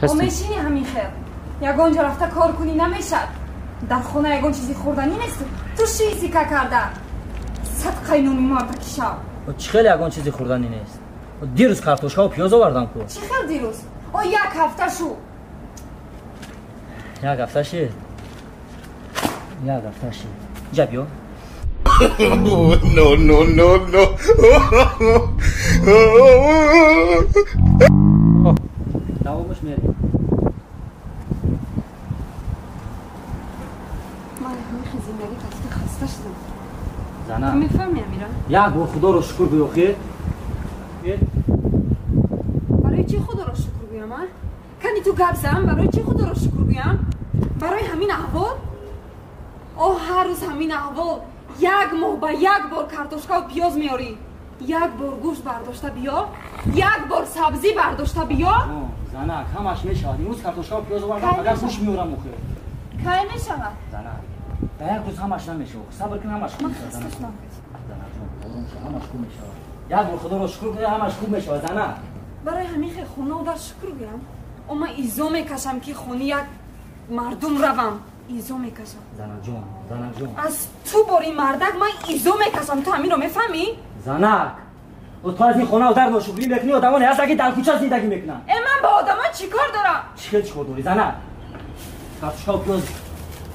Мешини ҳамин хел. Ягон ҷо рафта кор кунӣ намешад. Дар хона ягон чизи хӯрданӣ нест. Ту шизика карда. Садқаи номи мардаки шав. Чӣ хел ягон чизи хӯрданӣ нест? Дирӯз картошкаву пиёз овардам ку. Чӣ хел дирӯз? О як ҳафта шу. Як ҳафта шид. Як ҳафта шид. Ҷа биё. No, no, no, no. Давомаш мерем. Ман ҳамин зиндагӣ қатида хаста шудам. Зана. Ту мефаҳмӣ, Амира? Як бор Худоро шукр гӯй охир. Барои чӣ Худоро шукр гӯям, а? Кани ту гап зан, барои чӣ Худоро шукр гӯям? Барои ҳамин аҳвол? О, ҳар рӯз ҳамин аҳвол. Як моҳ ба як бор картошкаву пиёз меорӣ. Як бор гӯшт бардошта биё, як бор сабзӣ бардошта биё. Занак, ҳамаш мешавад. Имрӯз картошкаву пиёз овардам, агар гӯшт меорам охир. Кай мешавад? Занак, да як рӯз ҳамаш намешавад. Сабр кун, ҳамаш хуб мешавад. Ман хаста шудам. Занакҷон, ором шав, ҳамаш хуб мешавад. Як бор Худоро шукр кунӣ, ҳамаш хуб мешавад, занак. Барои ҳамин хел хона дар шукр гӯям. О, ман изо мекашам, ки хони як мардум равам. Изо мекашам. Занакҷон, занакҷон. Аз ту бори мардак ман изо мекашам. Ту ҳаминро мефаҳмӣ? Занак, ту аз ин хона дар ношукрӣ мекунӣ, одамоне ҳастанд, ки дар кӯча зиндагӣ мекунанд. Э, ман ба одамон чӣ кор дорам? Чӣ хел чӣ кор дорӣ, занак? Картошкаву пиёз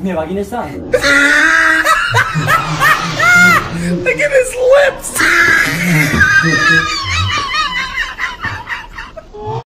мевагӣ нестанд? Look at his lips.